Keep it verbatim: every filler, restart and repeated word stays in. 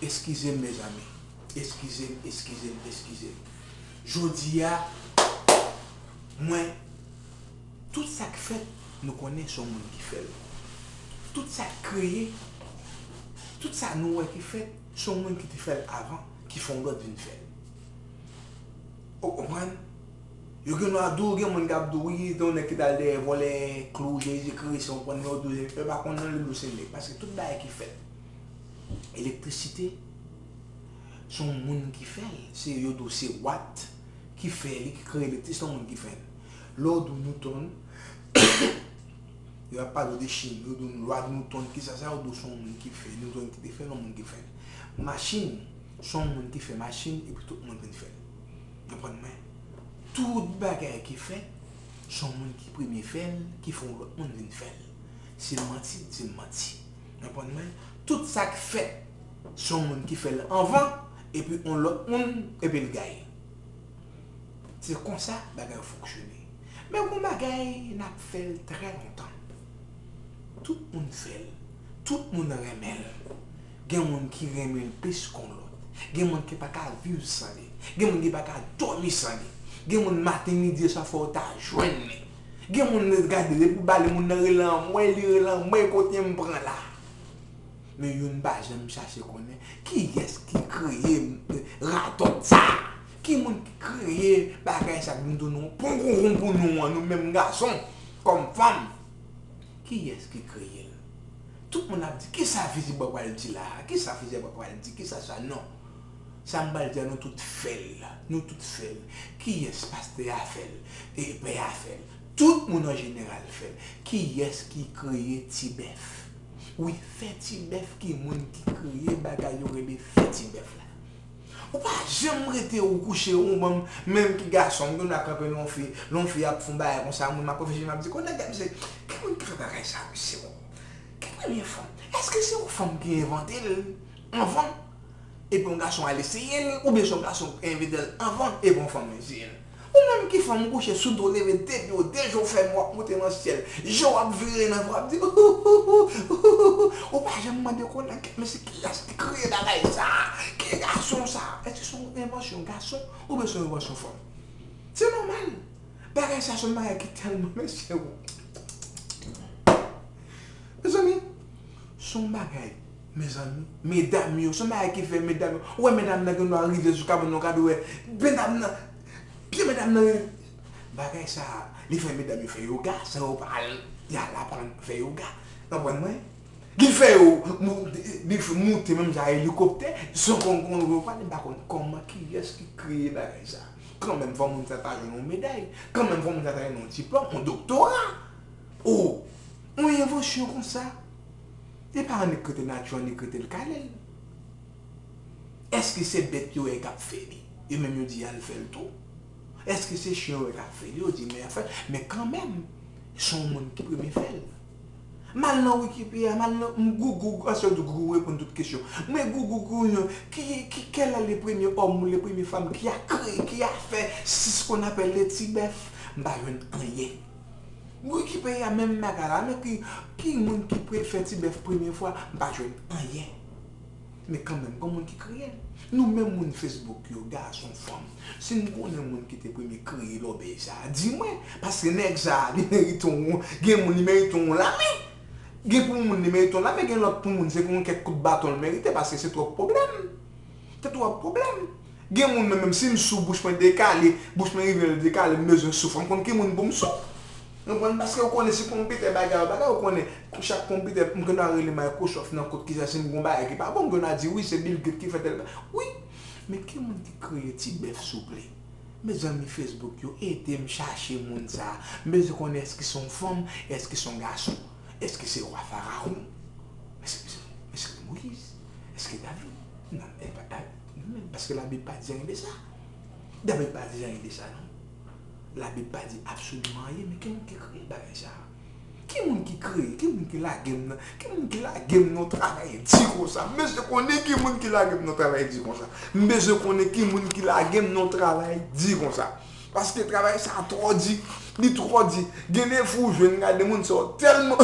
Eskize m, mezanmi. Eskize m, eskize m, eskize m. Jodi a, mwen, tout sa k fèt, nou konnen se yon moun ki fè l. Tout sa k kreye, tout sa nou wè ki fèt, se yon moun ki te fè l avan, ki fè yon lòt vin fè l. Ou konprann? Yo gen dwa di w, gen moun k ap di w, wi, gen yon nèg ki t al dèyè vòlè klou Jezikri, se yon pwennèt, yo di w, yo pa konn non, li di w se nèg. Paske tout bagay ki fèt, elektrisite, se yon moun ki fè l. Se, yo di w se Watt ki fè li, ki kreye elektrisite, se yon moun ki fè l. Lè w di w Newton, yo ap pale w de chim, yo di w lwa Newton, kisa sa, yo di w se yon moun ki fè, Newton ki te fè l, yon moun ki fè l. Machin, se yon moun ki fè machin, epi tout moun vin fè l. Konprann mwen? Tout bagay ki fèt, se yon moun ki premye fè l, ki fè yon lòt moun vin fè l. Se manti, di m manti. Konprann mwen? Tout sa k fèt, se yon moun ki fè l anvan, epi yon lòt moun, epi l gaye. Se konsa bagay yo fonksyone. Men gon bagay n ap fè l trè lontan. Tout moun fè l. Tout moun renmen l. Gen moun ki renmen l plis kon lòt. Gen moun ki pa ka viv san li. Gen moun ki pa ka dòmi san li. Gen moun maten, midi e swa fò w ta jwenn li. Gen moun gade depi w pale moun nan rele anmwey, li rele anmwey kote m pran la. Men youn pa janm chache konnen kiyès ki kreye radòt sa. Ki moun ki kreye bagay sa k vin tounen yon pon konpon pou nou an, nou menm gason, kòm fanm. Kiyès ki kreye l? Tout moun ap di, kisa Fizibwa pral di la? Kisa Fizibwa pral di? Kisa sa? Non. Sa m pral di a, nou tout fè l. Nou tout fè l. Kiyès pastè a fè l? E pè a fè l. Tout moun an jeneral fè l. Kiyès ki kreye Ti Bèf? Wi, fè Ti Bèf ki moun ki kreye bagay yo rele fè Ti Bèf la. Ou pa janm rete ou kouche ou menm, menm ki gason, m gen dwa kanpe lè yon fi, lè yon fi ap fè yon bagay konsa, mwen m ap reflechi, m ap di, konnen gad se, ki moun ki fè bagay sa, mesye? Ki premye fanm? Èske se yon fanm ki envante l anvan? Epi yon gason al eseye l, oubyen se yon gason ki envante l anvan, epi yon fanm eseye l. Ou menm ki fanm, ou kouche sou do, leve de pye w, de je w fèmen, w ap monte nan syèl, je w ap vire nan vwa, w ap di, ou pa janm mande konnen, men se kiyès ki kreye bagay sa? Ki gason sa? Èske se yon envansyon gason oubyen se yon envansyon fanm? Se nòmal. Bagay sa se yon bagay ki tèlman, mesye, mezanmi, se yon bagay, mezanmi, medam yo, se yon bagay ki fè medam yo, ou wè medam nan gen dwa rive sou kabann nan, ou ka dwe wè medam nan, pye medam nan, bagay sa, li fè medam yo fè yoga, san yo pa al, y al aprann fè yoga. Konprann mwen? Li fè yo, mou- li f- moute menm jan elikoptè, san konn konn yo pa, li pa konn kòman, kiyès ki kreye bagay sa. Kanmenm, fò moun sa ta jwenn yon meday. Kanmenm, fò moun sa ta jwenn yon diplòm, yon doktora. O, yon envansyon konsa. E pa annik rete nati, annik rete l kale l. Èske se bèt yo wè k ap fè li? Yo menm yo di y al fè l tou? Èske se chen yo wè k ap fè li? Yo di men y ap fè l. Men kanmenm, se yon moun ki premye fè l. M al nan Wikipedia, m al nan m Google, paske yo di Google reponn tout kesyon. Mwen Google, Google, ki, ki, quel est le premier homme ou le premier femme qui a créé, qui a fait, c'est ce qu'on appelle le ti bèf? M pa jwenn anyen. Wikipedia menm bagay la, men ki, ki moun ki pre- fè ti bèf premye fwa, m pa jwenn anyen. Men kanmenm, gon moun ki kreye l. Nou menm moun Facebook yo, gason, fanm, si n konnen moun ki te premye kreye lòbèy sa a, di mwen, paske nèg sa a, li merite yon, gen moun li merite yon lame. Gen pou moun li merite yon lame, gen lòt pou moun se yon kèk kout baton l merite, paske se twòp pwoblèm. Se twòp pwoblèm. Gen moun menm, menm si m sou, bouch mwen dekale, bouch mwen rive dekale, m bezwen souf. M konn ki moun pou m sou. Konprann? Paske ou konnen si konpitè bagay, bagay, ou konnen chak konpitè, m gen dwa rele Microsoft nan kot kisa si m gon bagay ki pa bon, m gen dwa di wi, se Bill Gates ki fè tèl bagay. Wi, men ki moun ki kreye ti bèf souple? Mezanmi, Facebook yo, ede m chache moun sa a. M bezwen konnen èske se yon fanm, èske se yon gason, èske se wa Farawon, èske, èske, èske Moyiz, èske David? Non, e pa, a, non, paske Labib pa di anyen de sa. Labib pa di anyen de sa, non. Labib pa di absoliman anyen, men ki moun ki kreye bagay sa a? Ki moun ki kreye? Ki moun ki lage m nan? Ki moun ki lage m nan yon travay di konsa? M bezwen konnen ki moun ki lage m nan yon travay di konsa. M bezwen konnen ki moun ki lage m nan yon travay di konsa. Paske travay sa a twò di. Li twò di. Gen de fwa ou jwenn gade moun sa yo tèlman